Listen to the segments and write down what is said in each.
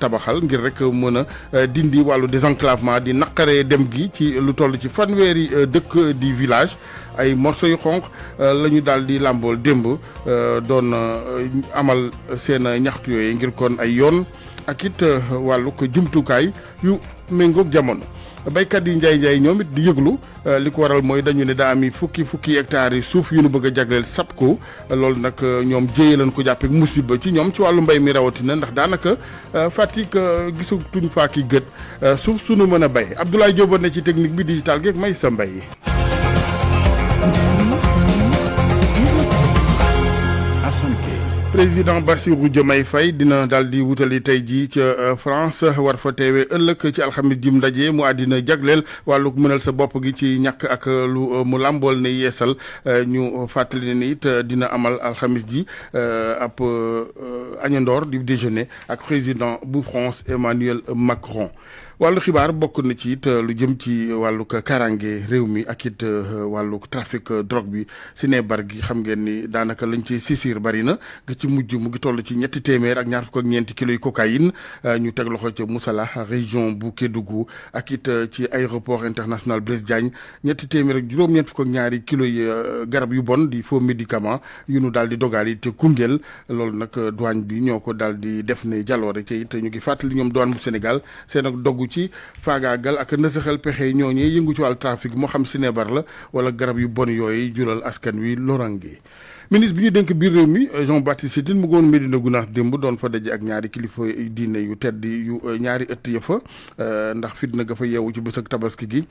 tabaxal ngir rek mën a dindi wàllu désenclavement di naqaree dem gi ci lu toll ci fanweeri dëkk di village ay morceaux yu xonq la ñu daal di làmbool démb doon amal seen ñaxtu yooyu ngir kon ay yoon ak it wàllu ko jumtukaay yu méngoog jamono. baykat yi njaay ñoom it di yëglu li ko waral mooy dañu ne daa am fukki hectares yi suuf yu nu bëgg a jagleel SAPCO loolu nag ñoom jéye lañ ko jàppee musiba ci ñoom ci wàllu mbay mi rawatina ndax daanaka Fatick gisatuñ faa ki gët suuf sunu mën a bay Abdoulaye Diop ne ci technique bi digital geeg may sa mbay. président Bassirou Diomaye Faye dina daal di wutali tey jii ca France war fa teewee ëllëg ci alxamis jim ndaje mu àddina jagleel wàllu mënal sa bopp gi ci ñàkk ak lu mu làmbool ne yeesal ñu fàttali ne ni it dina amal alxamis ji ab añandoor di déjeuner ak président bu France Emmanuel Macron. wàllu xibaar bokk na ci it lu jëm ci wàllu karange réew mi ak it wàllu trafic drogue bi si ne bar gi xam ngeen ni daanaka lañ ci sisir bari na nga ci mujj mu ngi toll ci 300 ak ñaar fukk ak ñeenti kilos yi cocaïne ñu teg loxo ca Moussala région bu Kédougou ak it ci aéroport international Blaise Diagne 300 ak juróom-ñeent fukk ak ñaari kilos yi garab yu bon di faux médicament yu nu daal di dogal it Koungheul loolu nag douane bi ñoo ko daal di def ne jaloore te it ñu ngi fàttali ñoom douane bu Sénégal seen ak dogg ci faagaagal ak nësaxal pexe ñooñee yëngu ci wàllu trafic moo xam sinébar la wala garab yu bon yooyu jural askan wi lorange. ministre bi ñu dénk biir réew mi Jean-Baptiste Tine mu ngoon Médina Gounass démb doon fa daje ak ñaari kilifa diine yu tedd yu ñaari ëtt ya fa ndax fitna ga fa yeewu ci bés ak tabaski gi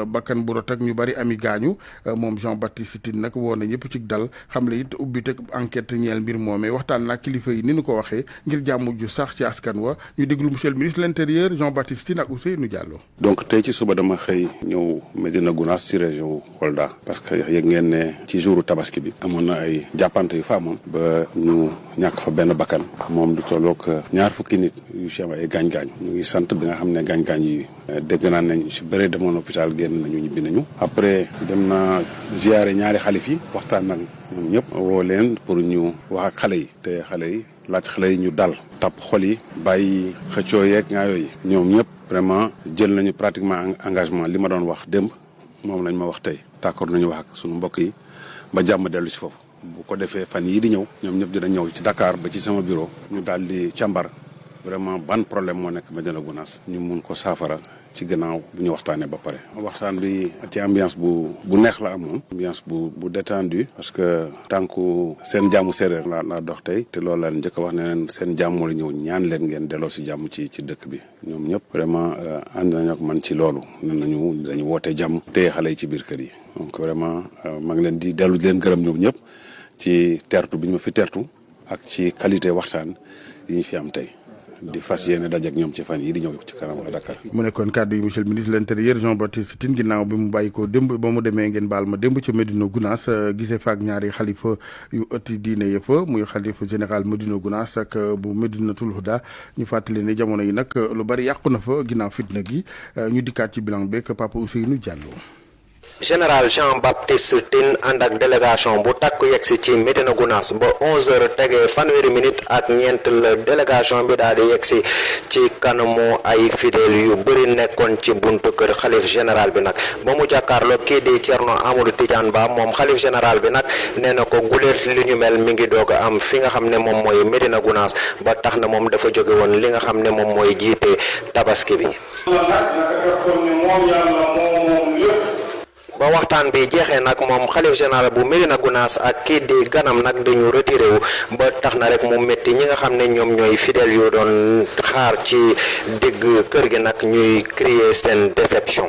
bakkan bu rot ak ñu bari ami gaañu moom Jean-Baptiste Tine nag woo na ñëpp ci dal xam le it ubbi teg enquête ñeel mbir moomee waxtaan naa kilifa yi ni nu ko waxee ngir jàmm ju sax ci askan wa ñu déglu monsieur le ministre de l'intérieur Jean-Baptiste Tine ak Ousseynou Diallo. donc tey ci suba dama xëy ñëw Médina Gounass ci région Kolda parce que yëg ngeen ne ci jouru tabaski bi amoon na ay jàppante yu fa amoon ba ñu ñàkk fa benn bakkan moom du tolloog ñaar fukki nit yu ci am ay gaañ-gaañ ñu ngi sant bi nga xam ne gaañ-gaañ yi dégg naa nañ si bëri demoon hôpital génn nañu ñibbi nañu après dem na ziyaare ñaari xalif yi waxtaan nag ñoom ñëpp woo leen pour ñu wax ak xale yi te xale yi laaj xale yi ñu dal tàpp xol yi bàyyi xëccoo yeeg ñaayoo yi ñoom ñëpp vraiment jël nañu pratiquement engagement li ma doon wax démb moom lañ ma wax tey d'accord nañu wax ak suñu mbokk yi ba jàmm dellu si foofu bu ko defee fan yii di ñëw ñoom ñëpp dina ñëw ci Dakar ba ci sama bureau ñu daal di càmbar vraiment ban problème moo nekk Médina Gounass ñu mun ko saafara ci gannaaw bu ñu waxtaanee ba pare. waxtaan bi ci ambiance bu neex la amoon ambiance bu détendu parce que tànku seen jàmmu séeréer laa dox tey te loolu la njëkk a wax ne leen seen jàmm la ñëw ñaan leen ngeen delloo si jàmm ci dëkk bi ñoom ñëpp vraiment ànd nañu ak man ci loolu nee nañu dañu woote jàmm téye xale yi ci biir kër yi donc vraiment maa ngi leen di dellu di leen gërëm ñoom ñëpp ci tertu bi ñu ma fi tertu ak ci qualité waxtaan yi ñu fi am tey di fas yéene daje ak ñoom ci fan yi di ñëw ci kanam ak Dakar. mu nekkoon kàddu yi monsieur le ministre de l'intérieur Jean-Baptiste Tine ginnaaw bi mu bàyyi ko démb ba mu demee ngeen baal ma démb ca Médina Gounass gisee fa ak ñaari xalifa yu ëtti diine ya fa muy xalifa général Médina Gounass ak bu Médinatul Huda ñu fàttali ne jamono yi nag lu bari yàqu na fa ginnaaw fitna gi ñu dikkaat ci bilan beeg Papa Ousseynou Diallo. général Jean-Baptiste Tine ànd ak délégation bu takk yegsi ci Médina Gounass ba 11h tegee fanweeri minute ak ñeent la délégation bi daal di yegsi ci kanamu ay fidèles yu bëri nekkoon ci buntu kër xalif général bi nag ba mu jàkkaarloo kii di Thierno Amadou Tidiane Ba moom xalif général bi nag nee na ko guleet li ñu mel mi ngi doog a am fi nga xam ne moom mooy Médina Gounass ba tax na moom dafa jóge woon li nga xam ne moom mooy jiite tabaski bi. ba waxtaan bi jeexee nag moom xalif général bu Médina Gounass ak kii di ganam nag dañu retiré wu ba tax na rek mu métti ñi nga xam ne ñoom ñooy fidèles yu doon xaar ci digg kër gi nag ñuy crier seen déception.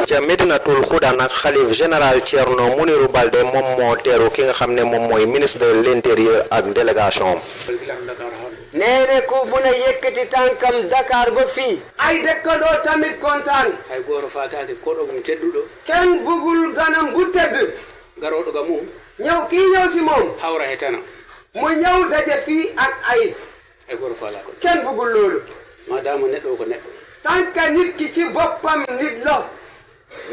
ca Médinatul Xuda nag xalif général Thierno Mounirou Baldé moom moo teeru ki nga xam ne moom mooy ministre de l'intérieur ak délégation. nee na ku bu ne yëkkati tànkam Dakar ba fii ay dëkkandoo tamit kontaan hay goto fatade koɗo mum tedduɗo kenn bugul ganam gu tedd garoɗo ga mum kii ñëw si moom hawra he tana mu ñëw daje fii ak ay hay goto fala ko kenn bugul loolu madama neɗɗo ko neɗɗo tànka nit ki ci boppam nit la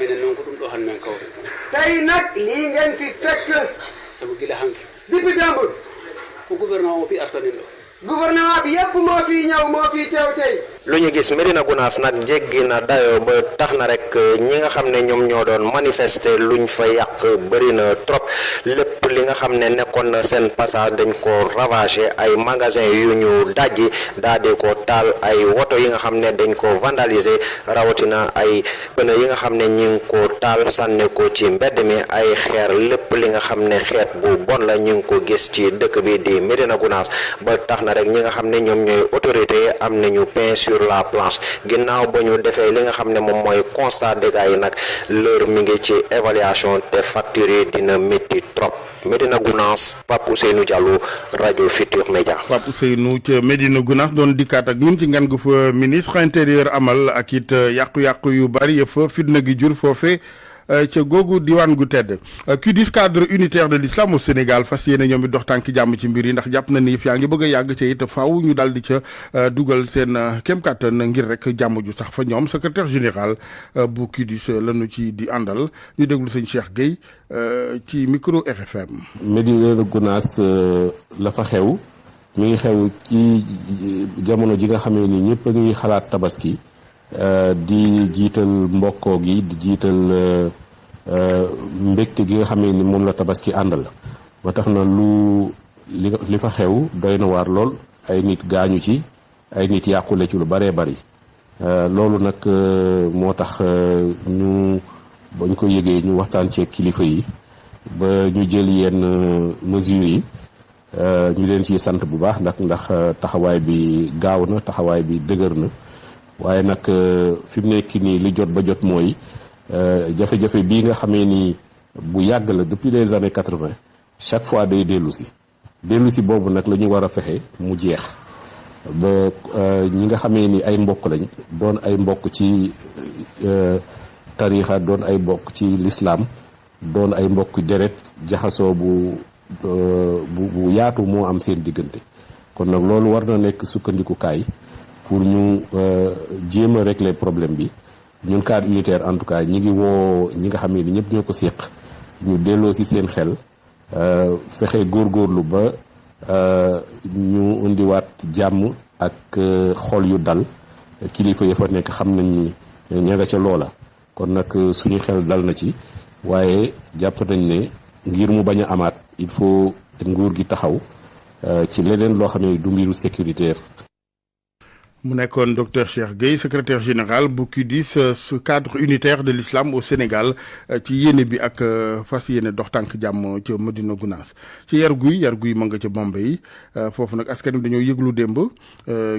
minen noon ko ɗum ɗo han men kawre tey nag lii ngeen fi fekk sabu gila hanki depuis démb ko gouvernement o pi artanin ɗo gouvernement bi yépp moo fi ñëw moo fi teew tey. lu ñu gis Médina Gounass nag jéggi na dayoo ba tax na rek ñi nga xam ne ñoom ñoo doon manifester luñ fa yàq bëri na trop lépp li nga xam ne nekkoon na seen passage dañ ko ravagé ay magasin yu ñu dajji daal di ko taal ay woto yi nga xam ne dañ ko vandaliser rawatina ay pneu yi nga xam ne ñi ngi ko taal sànni ko ci mbedd mi ay xeer lépp li nga xam ne xeet bu bon la ñu ngi ko gis ci dëkk bi di Médina Gounass ba tax na rek ñi nga xam ne ñoom ñooy autorité am nañu pain sur la planche ginnaaw ba ñu defee li nga xam ne moom mooy constat dégâts yi nag l'heure mi ngi ci évaluation te facture yi dina métti trop Médina Gounass Pape Ousseynou Diallo rajo Futur Média. Pape Ousseynou ca Médina Gounass doon dikkaat ak ñun ci ngan gu fa ministre intérieur amal ak it yàqu-yàqu yu bari yëpp fa fitna gi jur foofee ca googu diwaan gu tedd QDIS cadre unitaire de l'islam au Sénégal fas yéene ñoom it dox tànki jàmm ci mbir yi ndax jàpp na ni yëf yaa ngi bëgg a yàgg ca it faaw ñu daal di ca dugal seen kem kàttan ngir rek jàmm ju sax fa ñoom secrétaire général bu QDIS lañu ci di àndal ñu déglu sëñ Cheikh Gueye ci micro RFM. Médina Gounass la fa xew mi ngi xew ci jamono ji nga xamee ni ñëpp a ngi xalaat tabaski di jiital mbokkoo gi di jiital mbégte gi nga xamee ni moom la tabaski àndal ba tax na li fa xew doy na waar lool ay nit gaañu ci ay nit yàqule ci lu bëree bëri loolu nag moo tax bañ ko yëgee ñu waxtaan ci kilifa yi ba ñu jël yenn mesures yi ñu leen ciy sant bu baax ndax taxawaay bi gaaw na taxawaay bi dëgër na waaye nag fi mu nekk nii li jot ba jot mooy jafe-jafe bii nga xamee ni bu yàgg la depuis les années 80 chaque fois day dellu si boobu nag la ñu war a fexe mu jeex ba ñi nga xamee ni ay mbokk lañ doon ay mbokk ci tariixa doon ay mbokk ci lislaam doon ay mbokk deret jaxasoo bu yaatu moo am seen diggante kon nag loolu war na nekk sukkandikukaay pour ñu jéem a régler problème bi ñun cadre unitaire en tout cas ñi ngi woo ñi nga xam ne ñëpp ñoo ko séq ñu delloo si seen xel fexe góorgóorlu ba ñu indiwaat jàmm ak xol yu dal kilifa ya fa nekk xam nañ ni ña nga ca loola kon nag suñu xel dal na ci waaye jàpp nañ ne ngir mu bañ a amaat il faut nguur gi taxaw ci leneen loo xam ne du mbiru sécuritaire. mu nekkoon docteur Cheikh Gueye secrétaire général bu QDIS su cadre unitaire de l'islam au Sénégal ci yéene bi ak fas yéene dox tànk jàmm ca Médina Gounass ci yar guy ma nga ca Bombay foofu nag askan wi dañoo yëglu démb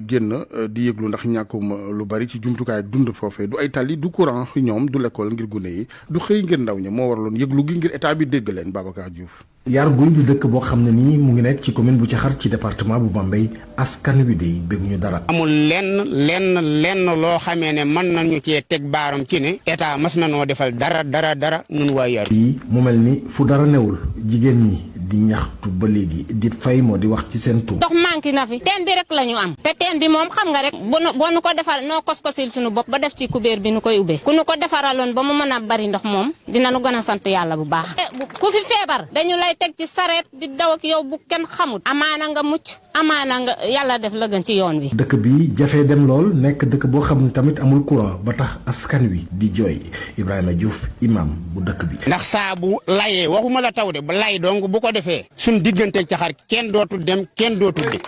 génn di yëglu ndax ñàkkum lu bari ci jumtukaay dund foofee du ay tali du courant fi ñoom du l'école ngir gune yi du xëy ngir ndaw ña moo waraloon yëglu gi ngir état bi dégg leen Babacar Diouf. Yarguy di dëkk boo xam ne nii mu ngi nekk ci commune bu Caxar ci département bu Bambey askan wi de bëgguñu dara. amul lenn loo xamee ne mën nañu cee teg baaram ci ne état mas na noo defal dara nun waa Yarguy. yi mu mel ni fu dara newul jigéen ñi di ñaxtu ba léegi di fay moo di wax ci seen tur. ndox manqué na fi teen bi rek la ñu am te teen bi moom xam nga rek boo nu ko defal noo kos-kosil suñu bopp ba def ci kubéer bi nu koy ubbee ku nu ko defaraloon ba mu mën a bari ndox moom dina nu gën a sant yàlla bu baax. ku fi feebar dañu lay teg ci sareet di daw ak yow bu kenn xamut amaana nga mucc amaana nga yàlla def la gën ci yoon wi. dëkk bi jafee dem lool nekk dëkk boo xam ne tamit amul courant ba tax askan wi di jooy Ibrahima Diouf imam bu dëkk bi. ndax saa bu layee waxuma la taw de ba lay donc bu ko defee suñ diggante Caxar kenn dootul dem kenn dootul dikk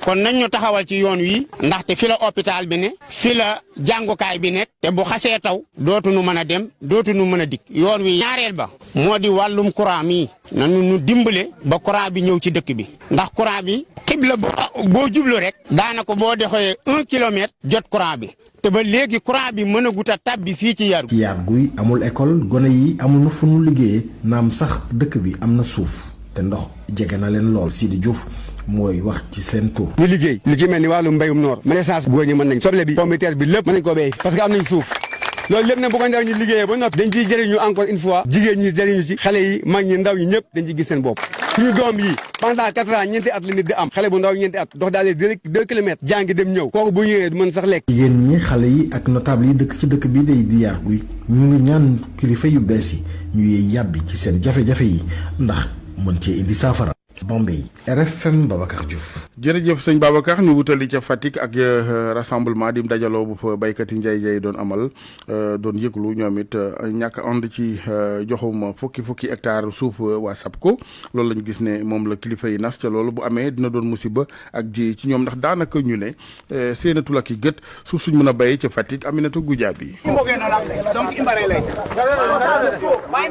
kon nañ ñu taxawal ci yoon wi ndaxte fi la hôpital bi ne fi la jàngukaay bi nekk te bu xasee taw dootuñu mën a dem dootuñu mën a dikk yoon wi ñaareel ba moo di wàllum courant mii nañu ñu dimbale ba courant bi ñëw ci dëkk bi ndax courant bi xibla boo jublu rek daanaka boo doxee 1 kilomètre jot courant bi te ba léegi courant bi mën a gut a tàbbi fii ci Yarguy. ci Yarguy amul école gone yi amuñu fu nu liggéeyee naam sax dëkk bi am na suuf te ndox jege na leen lool Sidi Diouf mooy wax ci seen tur. ñu liggéey lu ci mel ni wàllum mbéyum noor maraîchage góor ñi mën nañ soble bi pomme de terre bi lépp mën nañ ko béy parce que am nañ suuf loolu lépp nag bu ko ndaw ñi liggéeyee ba noppi dañ ciy jëriñu encore une fois jigéen ñi jëriñu ci xale yi mag ñi ndaw ñi ñëpp dañ ciy gis seen bopp suñu doom yi pendant 4 ans ñeenti at la nit di am xale bu ndaw ñeenti at dox daal 2 kilomètres jàngi dem ñëw kooku bu ñëwee du mën sax lekk. jigéen ñi xale yi ak notable yi dëkk ci dëkk bii day di Yarguy ñu ngi ñaan kilifa yu bees yi ñu yee yàbbi ci seen jafe-jafe yi ndax mën cee indi saafara. Bambey RFM Babacar Diouf. jërëjëf sëñ Babacar ñu wutali ca Fatick ak rassemblement di dajaloo bu fa baykat yi Ndiaye doon amal doon yëglu ñoom it ñàkk ànd ci joxum fukki hectare suuf waa SAPCO loolu lañu gis ne moom la kilifa yi nas ca loolu bu amee dina doon musiba ak ji ci ñoom ndax daanaka ñu ne seenatul ak i gët suuf suñ mën a béyee ca Fatick Aminata Goudiaby.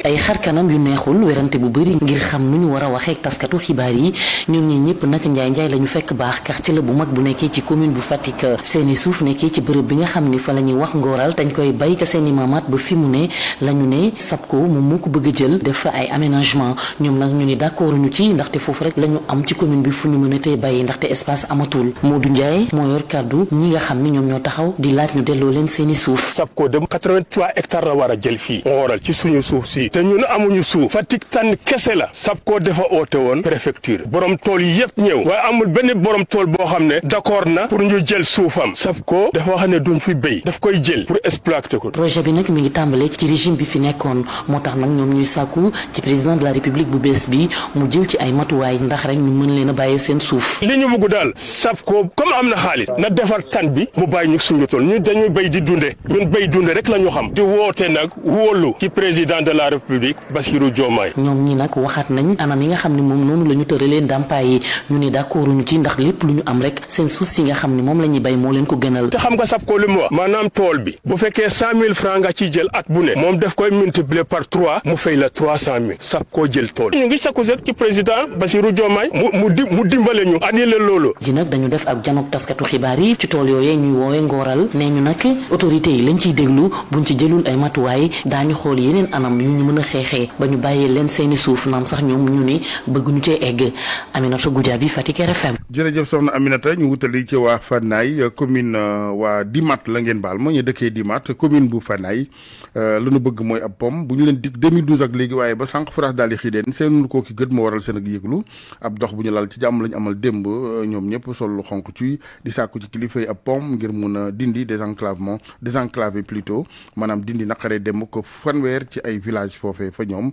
ay xar kanam yu neexul werante bu bëri ngir xam nu ñu war a waxee ak taskatu xibaar yi ñoom ñi ñëpp nag njaay la ñu fekk baax quartier la bu mag bu nekkee ci commune bu Fatick seeni suuf nekkee ci bërëb bi nga xam ni fa la ñuy wax ngooral dañ koy bay ca seeni maamaat ba fi mu ne la ñu ne SAPCO moom moo ko bëgg a jël def fa ay aménagement ñoom nag ñu ni d'accord ñu ci ndaxte foofu rek la ñu am ci commune bi fu ñu mën a tey bàyyi ndaxte espace amatul Modou Ndiaye moo yor kàddu ñi nga xam ni ñoom ñoo taxaw di laaj ñu delloo leen seeni suuf. SAPCO dem 83 hectares la war a jël fii ngooral ci suñu suuf si te ñun amuñu suuf Fatick tànn kese la SAPCO dafa oote woon préfecture borom tool yi yëpp ñëw waaye amul benn borom tool boo xam ne d'accord na pour ñu jël suufam SAPCO dafa wax ne duñ fi béy daf koy jël pour exploiter ko. projet bi nag mi ngi tàmbalee ci régime bi fi nekkoon moo tax nag ñoom ñuy sàkku ci président de la république bu bees bi mu jël ci ay matuwaay ndax rek ñu mën leen a bàyyee seen suuf. li ñu bëgg daal SAPCO comme am na xaalis na defar tan bi mu bàyyi ñu suñu tool ñun dañuy béy di dunde ñun béy dunde rek la ñu xam di woote nag wóolu ci président de la république Bassirou Diomaye. ñoom ñi nag waxaat nañ anam yi nga xam ne moom noonu la ñu tëralee ndàmpaay yi ñu ne d'accord ñu ci ndax lépp lu ñu am rek seen suuf si nga xam ne moom la ñuy bay moo leen ko gënal. te xam nga SAPCO li mu wax maanaam tool bi bu fekkee 100,000 francs nga ciy jël at bu ne moom def koy multiplier par 3 mu fay la 300,000 SAPCO jël tool ñu ngi sakku ci président Bassirou Diomaye mu dimbale ñu annulé loolu. ji nag dañu def ak janook taskatu xibaar yi ci tool yooyee ñuy woowee ngooral nee ñu nag autorités yi lañ ciy déglu buñ ci jëlul ay matuwaay daañu xool yeneen anam yu ñu mën a xeexee ba ñu bàyyee leen seeni suuf naam sax ñoom ñu ni bëgguñu cee egg Aminata Goudiaby Fatick RFM. jërëjëf soxna Aminata ñu wutali ci waa Fanaye commune waa Dimat la ngeen baal moo ñu dëkkee Dimat commune bu Fanaye lu nu bëgg mooy ab pom bu ñu leen dig 2012 ak léegi waaye ba sànq France daal di xiideen seen koo ki gët moo waral seen ak yëglu ab dox bu ñu lal ci jàmm lañu amal démb ñoom ñëpp sol lu xonk ci di sàkku ci kilifa yi ab pom ngir mun a dindi désenclavé plutôt maanaam dindi naqaree dem ko fanweer ci ay village foofee fa ñoom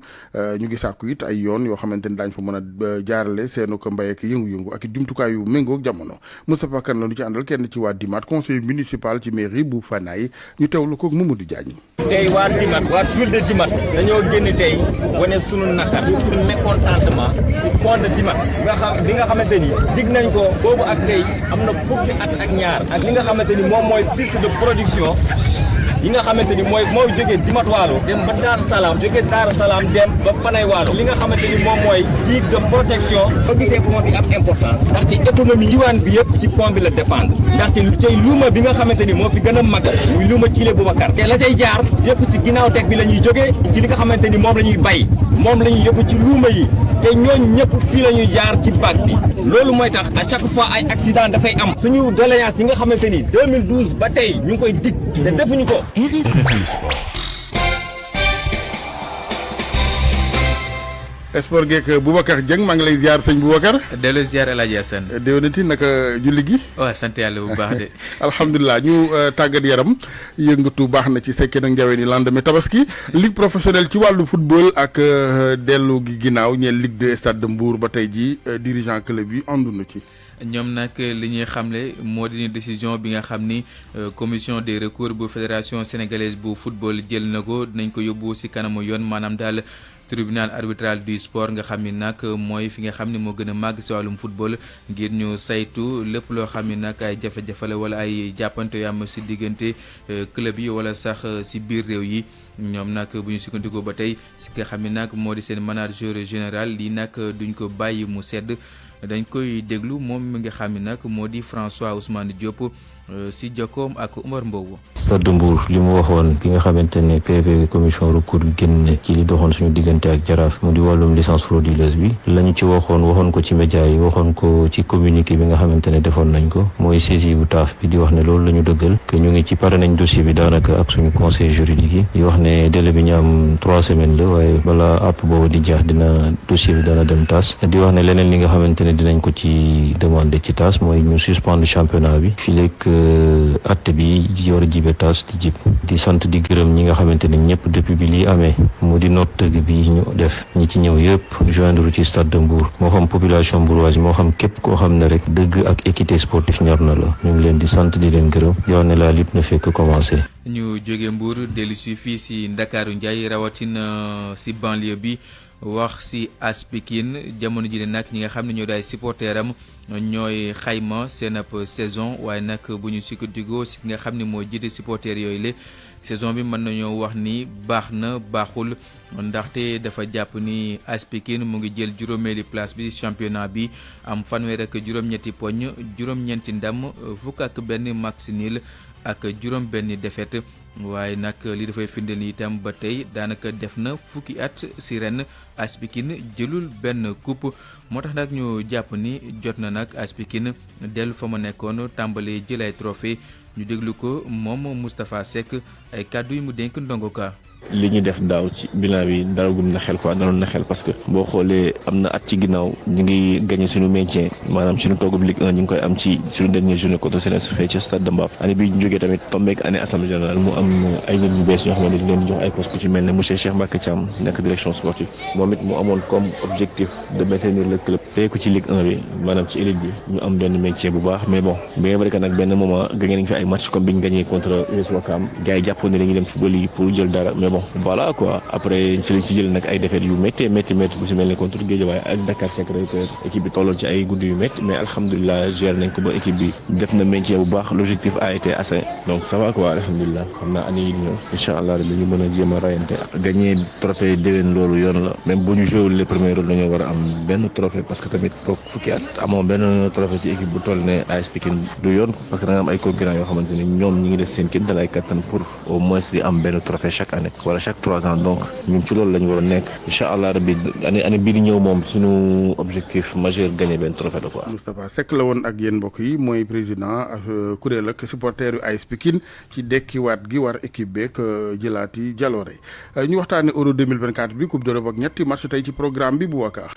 ñu ngi sàkku it ay yoon yoo xamante ni daañ fa mën a jaarale seenu ko mbay ak yëngu-yëngu ak jumtukaay yu méngoog jamono Moustapha Kane la ñu ci àndal kenn ci waa Dimat conseil municipal ci mairie bu Fanaye ñu teewlu ko Mamadou Diagne. tey waa Dimat waa ville de Dimat dañoo génn tey wane sunu nakar pour mécontentement si pont de Dimat bi nga xamante ni dig nañ ko boobu ak tey am na fukki at ak ñaar ak li nga xamante ni moom mooy piste de production yi nga xamante ni mooy jógee Dimat Waalo dem ba Dar Salaam jógee Dar Salaam dem ba Fanaye Waalo li nga xamante ni moom mooy digue de protection ba gisee pont bi am importance ndaxte économie diwaan bi yëpp ci pont bi la dépendre ndaxte tey luuma bi nga xamante ni moo fi gën a mag muy luuma Thillé Boubacar te la cay jaar yëpp ci ginnaaw teg bi la ñuy jógee ci li nga xamante ni moom la ñuy bay moom la ñuy yóbbu ci luuma yi te ñooñu ñëpp fii la ñuy jaar ci bac bi loolu mooy tax à chaque fois ay accident dafay am suñu doléance yi nga xamante ni 2012 ba tey ñu ngi koy dig te defuñu ko. sport geek Boubacar Dieng maa ngi lay ziar sëñ Boubacar. delloo ziar El Hadj Assane. déwénati naka julli gi. waaw sant yàlla bu baax de. alhamdulilah ñu tàggat yaram yëngatu baax na ci sekkee nag njawee ni lendemain tabaski ligue professionnelle ci wàllu football ak dellu gi ginnaaw ñeel ligue de stade de Mbour ba tey ji dirigeant club yi àndu na ci. ñoom nag li ñuy xamle moo di décision bi nga xam ni commission des recours bu fédération sénégalaise bu football jël na ko dinañ ko yóbbu si kanamu yoon maanaam daal tribunal arbitral du sport nga xam ni nag mooy fi nga xam ni moo gën a màgg si wàllum football ngir ñu saytu lépp loo xam ni nag ay jafe-jafe la wala ay jàppante yu am si diggante club yi wala sax si biir réew yi. ñoom nag bu ñu sukkandikoo ba tey si nga xam ni nag moo di seen manager général lii nag duñ ko bàyyi mu sedd dañ koy déglu moom mi nga xam ni nag moo di François Ousmane Diop si jokkoom ak Umar Mbow. Stade de Mbour li mu waxoon bi nga xamante ne PV commission recours génne ci li doxoon suñu diggante ak Jaraaf mu di wàllum licence frauduleuse bi lañu ci waxoon ko ci média yi waxoon ko ci communiqué bi nga xamante ne defoon nañ ko mooy saisie bu taaf bi di wax ne loolu la ñu dëggal que ñu ngi ci pare nañ dossier bi daanaka ak suñu conseil juridique yi di wax ne délai bi ñu am 3 semaines la waaye balaa àpp boobu di jeex dossier bi dana dem tas di wax ne leneen li nga xamante ne dinañ ko ci demander ci tas mooy ñu suspendre championnat bi fii léegi atte bi war a jibe taas di jib di sant di gërëm ñi nga xamante ne ñëpp depuis bi lii amee mu di noot tëgg bi ñu def ñi ci ñëw yëpp joindre ci stade de Mbour moo xam population mbourgeoise moo xam képp koo xam ne rek dëgg ak équité sportif ñor na la ñu ngi leen di sant di leen gërëm di wax ne la lutte ne fait que commencer. ñu jóge Mbour dellu si fii si Ndakaaru Ndiaye rawatina si banlieue bi wax si AS Pikine jamono ji nag ñi nga xam ne ñoo daay supporteram ñooy xayma seen ab saison waaye nag bu ñu sukkandikoo si ki nga xam ne moo jiite supporter yooyu la saison bi mën nañoo wax ni baax na baaxul ndaxte dafa jàpp ni AS Pikine mu ngi jël juróomeeli place bi championnat bi am fanweer ak juróom-ñetti poñ juróom-ñeenti ndam fukk ak benn match nul ak juróom benn défaite waaye nag li dafay firndeel ni itam ba tey daanaka def na fukki at si ren AS Pikine jëlul benn coupe moo tax nag ñu jàpp ni jot na nag AS Pikine dellu fa ma nekkoon tàmbalee jël ay trophée ñu déglu ko moom Moustapha Seck ay kàddu yu mu dénk Ndongo Ka. li ñu def daaw ci bilan bi dalagum na xel quoi daloon na xel parce que boo xoolee am na at ci ginnaaw ñu ngi gagné suñu maintien maanaam suñu toogub Ligue 1 ñu ngi koy am ci suñu dernière journée contre Sénégal fee ci stade de Mbao année bi ñu jógee tamit tombeek année assemblée générale mu am ay nit ñu bees ñoo xamante ni leen di jox ay poste ku ci mel ne monsieur Cheikh Mbacke Thiam nekk direction sportive moom it mu amoon comme objectif de maintenir le club tey ko ci Ligue 1 bi maanaam ci élite bi ñu am benn maintien bu baax mais bon bien vrai que nag benn moment gagné nañ fi ay match comme bi ñu gagné contre US Ouakam gars yi jàppoon ne dañuy dem football yi pour jël dara mais bon voilà quoi après si lañ si jël nag ay défaites yu métti bu si mel ne contre Guédiawaye ak Dakar Sacré-Cœur équipe bi tolloon ci ay guddi yu métti mais alhamdulilah géré nañ ko ba équipe bi def na maintien bu baax l'objectif a été atteint donc ça va quoi alhamdulilah xam naa année yi ñëw incha allah li ñu mën a jéem a rayante gagné trophée déwén loolu yoon la même bu ñu joué les premiers rôles dañoo war a am benn trophée parce que tamit toog fukki at amoo benn trophée ci équipe bu toll ne AS Pikine du yoon parce que da nga am ay concurrents yoo xamante ne ñoom ñi ngi def seen kéem dalay kattan pour au moins di am benn trophée chaque année wala chaque 3 ans donc ñun ci loolu la ñu war a nekk incha allah rabbi année bii di ñëw moom suñu objectif majeur gagné benn trophée de quoi. Moustapha Seck la woon ak yéen mbokk yi mooy président kuréel ak supporter yu AS Pikine ci dekkiwaat gi war équipe beeg jëlaati jaloore ñu waxtaanee Euro 2024 bi Coupe d'Europe ak ñetti match tey ci programme bi bu Wakar.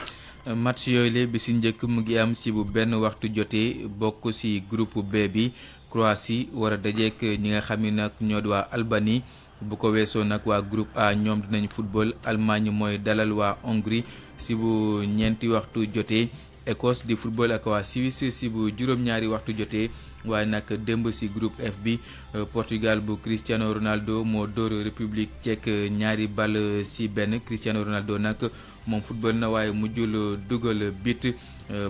match yooyu la bi si njëkk mu ngi am si bu benn waxtu jotee bokk si groupe B bi Croatie war a dajeek ñi nga xam ne nag ñoo di waa Albanie. bu ko weesoo nag waa groupe A ñoom dinañ football Allemagne mooy dalal waa Hongrie si bu ñeenti waxtu jotee Écosse di football ak waa Suisse si bu juróom-ñaari waxtu jotee waaye nag démb si groupe F bi Portugal bu Cristiano Ronaldo moo dóor République tchèque ñaari ball si benn Cristiano Ronaldo nag moom football na waaye mujjul dugal bit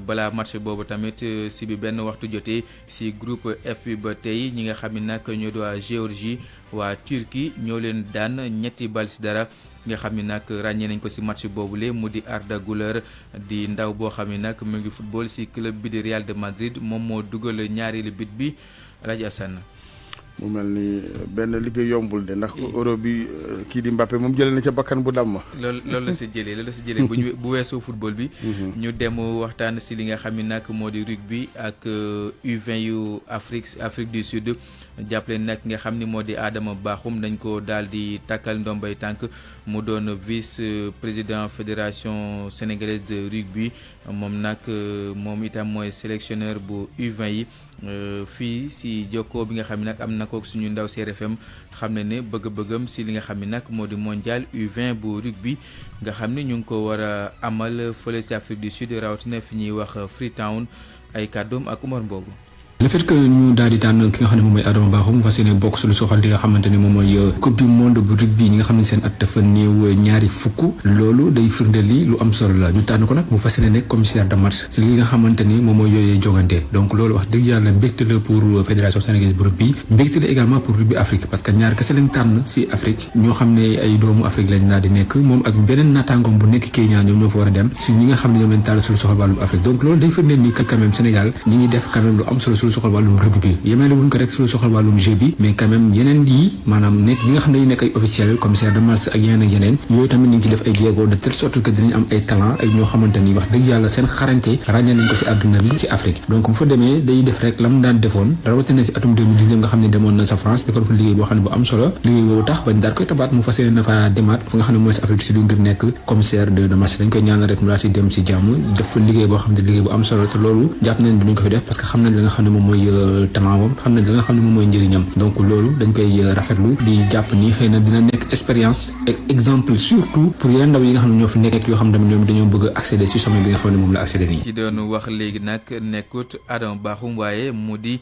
balaa match boobu tamit si bi benn waxtu jotee si groupe F bi ba tey ñi nga xam ne nag ñoo di waa Géorgie waa Turquie ñoo leen daan ñetti bal si dara nga xam ne nag ràññee nañ ko si match boobule mu di Arda Güler di ndaw boo xam ne nag mu ngi football si club bi di Real de Madrid moom moo dugal ñaareelu bit bi Rajo Assane. mu mel ni benn liggéey yombul de ndax euro bi kii di Mbappé moom jëlee na ca bakkan bu damm. loolu la si jëlee bu weesoo football bi. ñu dem waxtaan si li nga xam ne nag moo di rugby ak U20 yu Afrique du Sud jàppale nag nga xam ni moo di Adama Bakhoum dañ ko daal di takkal ndombay tànk mu doon vice président fédération sénégalaise de rugby moom itam mooy sélectionneur bu U20 yi. fii si jokkoo bi nga xam ne nag am na ko suñu ndaw CRFM xam ne ne bëgg-bëggam si li nga xam ne nag moo di mondial U20 bu rugby nga xam ne ñu ngi ko war a amal fële si Afrique du Sud rawatina fi ñuy wax Freetown ay kàddoom ak Umar Mbogu. le fait que ñu daal di tànn ki nga xam ne moom mooy Adama Bakhoum fas yéene bokk su lu soxal li nga xamante ne moom mooy coupe du monde bu rugby ñi nga xam ne seen at dafa néew ñaari fukk loolu day firndeel li lu am solo la ñu tànn ko nag mu fas yéene nekk commissaire de match si li nga xamante ni moom mooy yooyee jogante donc loolu wax dëgg yàlla mbégte la pour fédération sénégalaise bu rugby mbégte la également pour rugby Afrique parce que ñaar kese lañ tànn si Afrique ñoo xam ne ay doomu Afrique lañ daal di nekk moom ak beneen naataangoom bu nekk Kenya ñoom ñoo fa war a dem si ñi nga xam ne ñoom lañ tànn su lu soxal wàllum Afrique donc loolu day firndeel ni quand même Sénégal ñi ngi def quand même lu am solo su lu soxal wàllum rugby yemale wuñ ko rek su lu soxal wàllum jeu bi mais quand même yeneen yi maanaam nekk ñi nga xam ne ñu nekk ay officiel commissaire de match ak yeneen ak yeneen yooyu tamit ñu ngi ci def ay jéego de telle sorte que dinañ am ay talent ay ñoo xamante ni wax dëgg yàlla seen xarañte ràññee nañ ko si àdduna bi si Afrique donc bu fa demee day def rek la mu daan defoon rawatina si atum 2019 nga xam ne demoon na sa France di ko def liggéey boo xam ne bu am solo liggéey boobu tax bañ daal koy tabaat mu fas yéene na fa demaat fu nga xam ne mooy si Afrique si du ngir nekk commissaire de match dañ koy ñaanal rek mu daal si dem si jàmm def fa liggéey boo xam ne liggéey bu am solo te loolu jàpp nañ dinañ ko fi def parce que xam nañ la nga xam ne moom mooy tamaamam xam ne da nga xam ne moom mooy njëriñam donc loolu dañ koy rafetlu di jàpp ni xëy na dina nekk expérience exemple surtout pour yeneen ndaw yi nga xam ne ñoo fi nekk yoo xam ne ñoom dañoo bëgg a accéder ci sommet bi nga xam ne moom la accéder nii. ci doon wax léegi nag nekkut Adama Bakhoum waaye mu di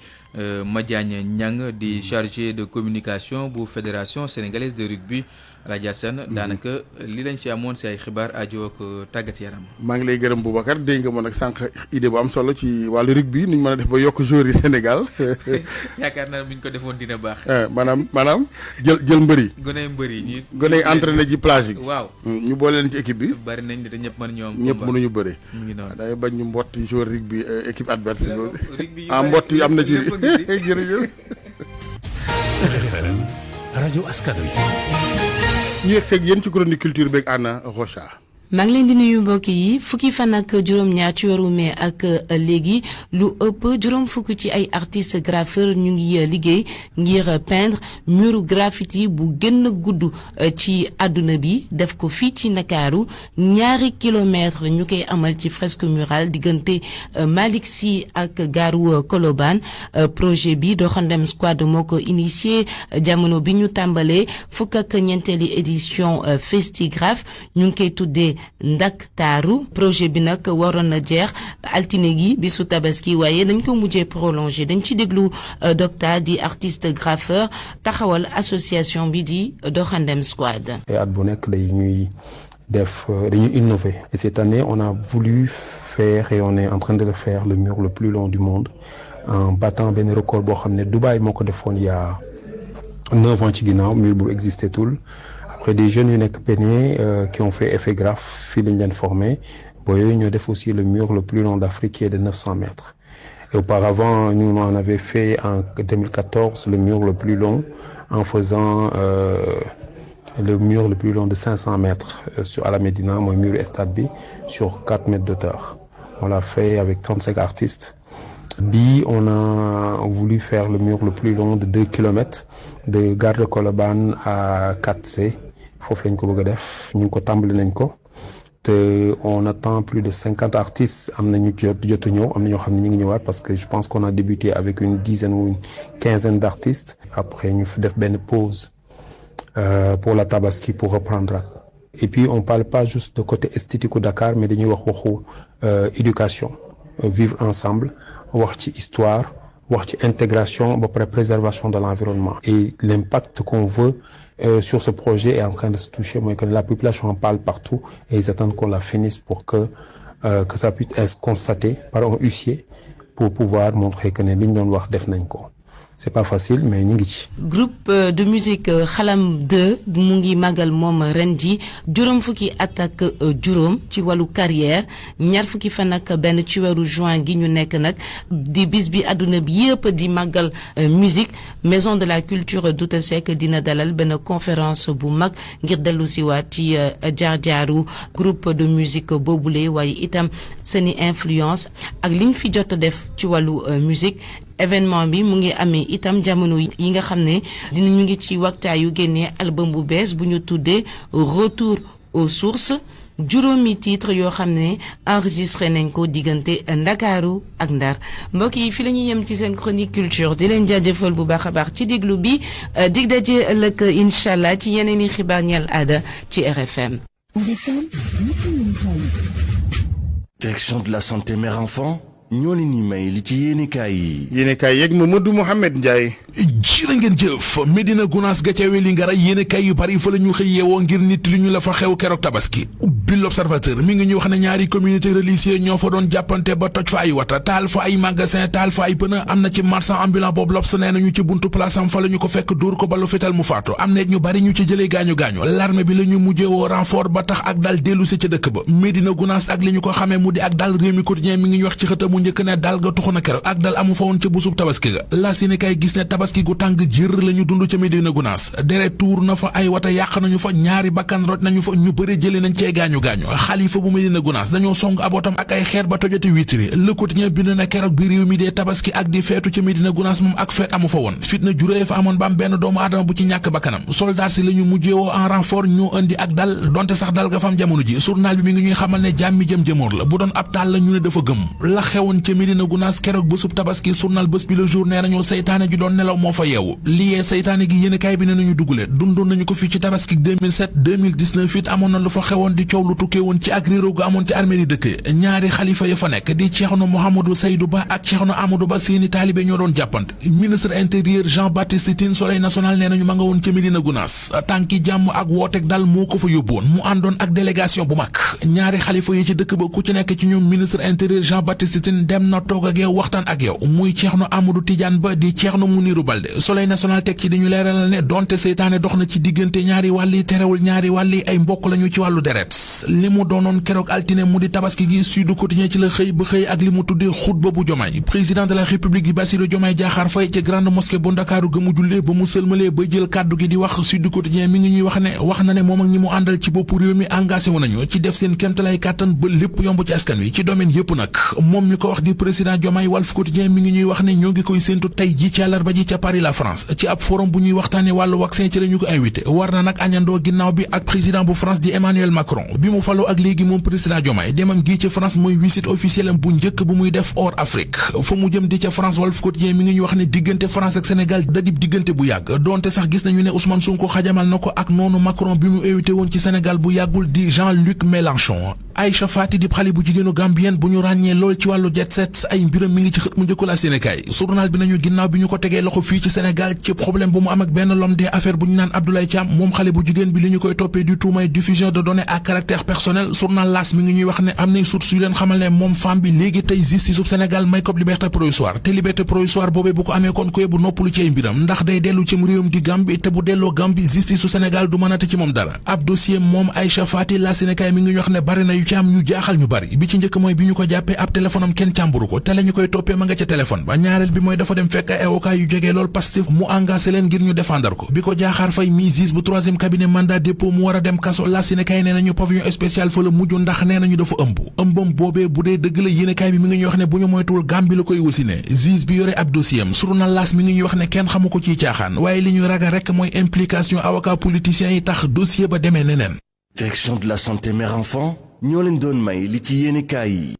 Madiagne Niang di chargé de communication bu fédération sénégalaise de rugby Alaaji Assane daanaka li lañ ci amoon si ay xibaar aajo ak tàggat yaram. maa ngi lay gërëm Boubacar dégg nga ma nag sànq idée bu am solo ci wàllu rugby ni ñu mën a def ba yokk joueurs yi Sénégal. yaakaar naa ne bu ñu ko defoon dina baax. maanaam jël mbër yi. mbër yi gone yi entraîné ci plage yi. waaw ñu boole leen ci équipe bi. bari nañ te ñëpp mën ñoom. ñëpp mënuñu bëre. mu ngi noonu day bañ ñu mbotti joueur rugby équipe adverse. rugby mbott yi am na ci jërëjëf. RFM rajo askan wi. ñu yegg seeg yéen ci chronique culture beeg Anna Rocha. maa ngi leen di nuyu mbokk yi fukki fan ak juróom-ñaar ci weeru mai ak léegi lu ëpp juróom fukk ci ay artistes graffeurs ñu ngi liggéey ngir peindre muru graffiti bu gën a gudd ci àdduna bi def ko fii ci Ndakaaru 2 kilomètres ñu koy amal ci fresque murale diggante Malick Sy ak gaaru Colobane projet bi Doxandem Squad moo ko initié jamono bi ñu tàmbalee fukk ak ñeenteeli édition Festigraph ñu ngi koy tuddee Ndak Taaru projet bi nag waroon na jeex altine gi bisu tabaski waaye dañ ko mujjee prolongé dañ ci déglu Docta di artiste graffeur taxawal association bi di Doxandem Squad. at bu nekk dañuy innover et cette année on a voulu faire et on est en train de le faire le mur le plus long du monde en battant benn record boo xam ne Dubaï moo ko defoon il y a 9 ans ci ginnaaw mur bu existé tul. Après des jeunes yu nekk Pénier qui ont fait effet graphe fii lañ leen formé boo yooyu ñoo def aussi le mur le plus long d'Afrique qui est de 900 mètres et auparavant nous on avait fait en 2014 le mur le plus long en faisant le mur le plus long de 500 mètres à la Médina mooy mur stade bi sur 4 mètres d'auteur on l'a fait avec 35 artistes bi on a voulu faire le mur le plus long de 2 kilomètres de Gare de Colobane à 4C foofu lañ ko bëgg a def ñu ngi ko tàmbali nañ ko te on attend plus de 50 artistes am na ñu jot a ñëw am na ñoo xam ne ñu ngi ñëwaat parce que je pense qu'on a débuté avec une dizaine ou une quinzaine d'artistes après ñu def benn pause pour la Tabaski pour reprendre et puis on parle pas juste de côté esthétique au Dakar mais dañuy waxu éducation vivre ensemble wax ci histoire wax ci intégration ba pare préservation de l'environnement et l'impact qu'on veut sur ce projet est en train de se toucher mooy que la population en parle partout et ils attendent qu'on la finisse pour que ça puisse être constaté par un huissier pour pouvoir montrer que ne li ñu doon wax def nañ ko c'est pas facile mais ñu ngi ci. groupe de musique Xalam 2 mu ngi màggal moom ren ji juróom fukki at ak juróom ci wàllu carrière ñaar fukki fan ak benn ci weeru juin gi ñu nekk nag di bis bi àdduna bi yëpp di màggal musique maison de la culture Douta Seck dina dalal benn conférence bu mag ngir dellu si waat ci jaar-jaaru groupe de musique boobule waaye itam seeni influence ak liñ fi jot a def ci wàllu musique. événement bi mu ngi amee itam jamono yi nga xam ne dinañu ngi ci waxtaayu génnee album bu bees bu ñu tuddee retour aux sources juróomi titre yoo xam ne enregistré nañ ko diggante Ndakaaru ak Ndar mbokk yi fi la ñuy yem ci seen chronique culture di leen jaajëfal bu baax a baax ci déglu bi dig daje ëllëg incha allah ci yeneen i xibaar ñeel aada ci RFM. Direction de la santé mère-enfant. ñoo leen ni may li ci yéenekaay yi. yéenekaay yeeg Mamadou Mouhamed Ndiaye. jërë ngeen jëf Medina Gounass ga ca Wélingara yéenekaay yu bari fa la ñu xëy yeewoo ngir nit li ñu la fa xew keroog tabaski bi l'Observateur mi ngi ñu wax ne ñaari communauté religieuse ñoo fa doon jàppante ba toj fa ay wata taal fa ay magasin taal fa ay pneu am na ci marchand ambulant boobu L'Obs nee nañu ci buntu place am fa la ñu ko fekk dóor ko balu fetal mu faatu am na ñu bari ñu ci jëlee gaañu-gaañu l'armée bi la ñu mujjee woo renfort ba tax ak dal dellu si ca dëkk ba Medina Gounass ak li ñu ko xamee mu di ak dal Rewmi Quotidien mi ngi ñu wax ci xëtam mu njëkk ne dal ga tuxu na keroog ak dal amu fa woon ca busub tabaski ga la Sénégal gis ne tabaski gu tàng jër la ñu dund ca Medina Gounass deret tuur na fa ay wata yàq nañu fa ñaari bakkan roj nañu fa ñu bëri jëlee nañ cee gaañu-gaañu xalifa bu Medina Gounass dañoo song abootam ak ay xeer ba tojate witri Le Quotidien bind na keroog bi réew mi dee tabaski ak di feetu ca Medina Gounass moom ak feet amu fa woon fitna juree fa amoon ba am benn doomu aadama bu ci ñàkk bakkanam soldat si la ñu mujjeewoo en renfort ñoo indi ak dal donte sax dal ga fam jamono ji journal bi mi ngi ñuy xamal ne jàmmi jëm jëmoor la bu doon ab taal la ñu ne dafa gëm la xewoon xewoon ca Médina Gounass keroog bésub tabaski journal bés bi le jour nee nañu saytaane ju doon nelaw moo fa yeewu liyee saytaane gi yéenekaay bi ne nañu dugale dundoon nañu ko fii ci tabaski 2007 2019 it amoon na lu fa xewoon di coow lu tukkee woon ci ak réeróo gu amoon ci armée yi dëkk ñaari xalifa ya fa nekk di Cheikhna Mouhamadou Seydou Ba ak Cheikhna Amadou Ba seeni taalibe ñoo doon jàppante ministre intérieur Jean-Baptiste Tine Soleil national nee nañu ma nga woon ca Médina Gounass tànki jàmm ak wooteeg dal moo ko fa yóbboon mu àndoon ak délégation bu mag ñaari xalifa yi ci dëkk ba ku ci nekk ci ñoom ministre intérieur Jean-Baptiste Tine dem na toog ak yow waxtaan ak yow muy Cheikhna Amadou Tidiane Ba di Cheikhna Mounirou Baldé Soleil national teg ci dañu leeralal ne donte seytaane dox na ci diggante ñaari wàll yi terewul ñaari wàll yi ay mbokk lañu ci wàllu deret li mu doonoon keroog altine mu di tabaski gi Sud Quotidien ci la xëy ba xëy ak li mu tuddee xutba bu Diomaye président de la république di Bassirou Diomaye Diakhar Faye ci grande mosquée bu Ndakaaru ga mu jullee ba mu sëlmalee ba jël kàddu gi di wax Sud Quotidien mi ngi ñuy wax na ne moom ak ñi mu àndal ci boppu réew mi engagé wu nañu ci def seen kéemtalaay kàttan ba lépp yomb ci askan wi ci domaine yépp nag moom mi ko wax di président Diomaye Walf Quotidien mi ngi ñuy wax ne ñoo ngi koy séentu tey ji ci àllarba ji ca Paris la France ci ab forum bu ñuy waxtaane wàllu vaccin ci la ñu ko invité war na nag añandoo ginnaaw bi ak président bu France di Emmanuel Macron bi mu faloo ak léegi moom président Diomaye demam gii ci France mooy visite officielle am bu njëkk bu muy def hors Afrique fa mu jëm di ca France Walf Quotidien mi ngi ñu wax ne diggante France ak Sénégal dadib diggante bu yàgg donte sax gis nañu ne Ousmane Sonko xajamal na ko ak noonu Macron bi mu invité woon ci Sénégal bu yàggul di Jean-Luc Mélenchon Aïcha Fati di xale bu jigéenu Gambienne bu ñu ràññee lool ci wàllu jet set ay mbiram mi ngi ci xët mu njëkku la Sénégal journal bi nañu ginnaaw bi ñu ko tegee loxo fii ci Sénégal ci problème bu mu am ak benn l'homme des affaires bu ñu naan Abdoulaye Thiam moom xale bu jigéen bi li ñu koy toppee du tuumay diffusion de données à caractère personnel journal L'As mi ngi ñuy wax ne am nay source yu leen xamal ne moom femme bi léegi tey justice sub Sénégal may ko liberté provisoire te liberté provisoire boobee bu ko amee kon koy bu noppalu ci ay mbiram ndax day dellu ci réewum di Gambie te bu delloo Gambie justice su Sénégal du mënate ci moom dara ab dossier moom Aïcha Fati la Sénégal mi ngi ñu wax ne bari na yu ci am yu jaaxal ñu bari bi ci njëkk mooy bi ñu ko jàppee ab téléphone am kenn càmburu ko te la ñu koy toppee ma nga ca téléphone ba ñaareel bi mooy dafa dem fekk ay avocat yu jegee lool Pastef mu engagé leen ngir ñu défendre ko bi ko Diakhar Faye mi juge bu troisième cabinet mandat dépôt mu war a dem kaso la Sénégal nee nañu pavillon spécial fa la mujj ndax nee nañu dafa ëmbam boobee bu dee dëgg la yéenekaay bi mi ngi ñuy wax ne bu ñu moytuwul Gambie la koy wasine juge bi yore ab dossier am journal L'As mi ngi ñuy wax ne kenn xamu ko ciy caaxaan waaye li ñuy ragal rek mooy implication avocat politiciens yi tax dossier ba demee neneen. Direction de la santé mère enfant ñoo leen doon may li ci yéenekaay yi.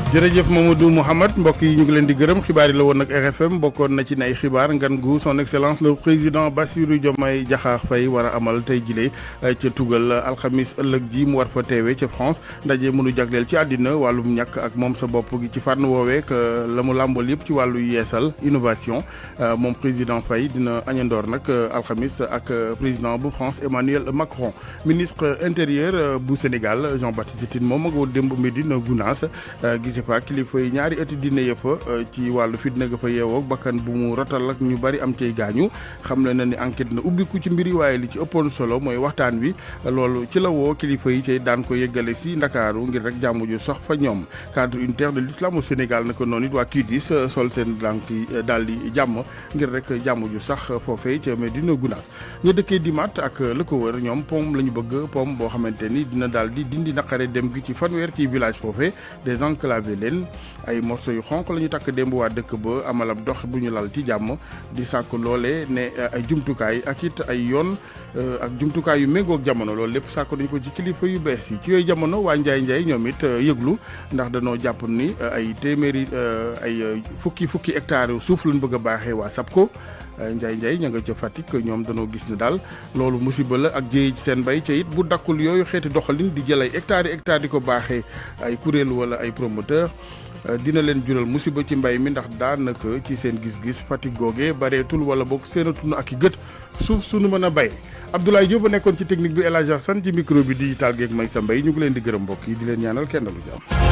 jërëjëf Mamadou Mouhamed mbokk yi ñu ngi leen di gërëm xibaar yi la woon nag RFM bokkoon na ci ay xibaar ngan gu son excellence le président Bassirou Diomaye Diakhar Faye war a amal tey jile ca Tugal alxamis ëllëg ji mu war fa teewe ca France ndaje mënu jagleel ci àddina wàllum ñàkk ak moom sa bopp gi ci fànn woowee la mu làmbool yëpp ci wàllu yeesal innovation moom président Faye dina añandoor nag alxamis ak président bu France Emmanuel Macron ministre intérieur bu Sénégal Jean-Baptiste Tine moom ma nga woon démb Médina Gounass fa kilifa yi ñaari ëtti dina yëfa ci wàllu fitna ga fa yeewoo bakkan bu mu rotal ak ñu bari am cay gaañu xam le na ni enquête na ubbiku ci mbiri waaye li ci ëppoon solo mooy waxtaan wi loolu ci la woo kilifa yi cay daan ko yëggale si Ndakaaru ngir rek jàmm ju sax fa ñoom cadre unitaire de l'islam au Sénégal naka noonu it waa kiitis sol seen dànk yi daal di jàmm ngir rek jàmm ju sax foofee ca Médina Gounass ñu dëkkee Dimat ak la ko wër ñoom pom la ñu bëgg pom boo xamante ni dina daal di dindi naqare dem gi ci fanweer ci village foofee désenclavé leen ay morceaux yu xonq la ñu takk démb waa dëkk ba amal ab dox bu ñu lal ci jàmm di sàkk loole ne ay jumtukaay ak it ay yoon ak jumtukaay yu méngoog jamono loolu lépp sàkk dañu ko ci kilifa yu bees yi ci yooyu jamono waa Njaay ñoom it yëglu ndax dañoo jàpp ni ay téeméeri ay fukki hectares suuf lañ bëgg a baaxee waa SAPCO Njaay ña nga ca Fatick ñoom dañoo gis ne daal loolu musiba la ak jéey ci seen mbay ca it bu dakkul yooyu xeeti doxalin di jël ay hectares di ko baaxee ay kuréel wala ay promoteur dina leen jural musiba ci mbay mi ndax daanaka ci seen gis-gis Fatick googe bareetul wala boog seenatunu ak i gët suuf suñu mën a bay Abdoulaye Diop a nekkoon ci technique bi El Hadj Assane ci micro bi digital geeg may sa mbay ñu ngi leen di gërëm mbokk yi di leen ñaanal kenn lu jàmm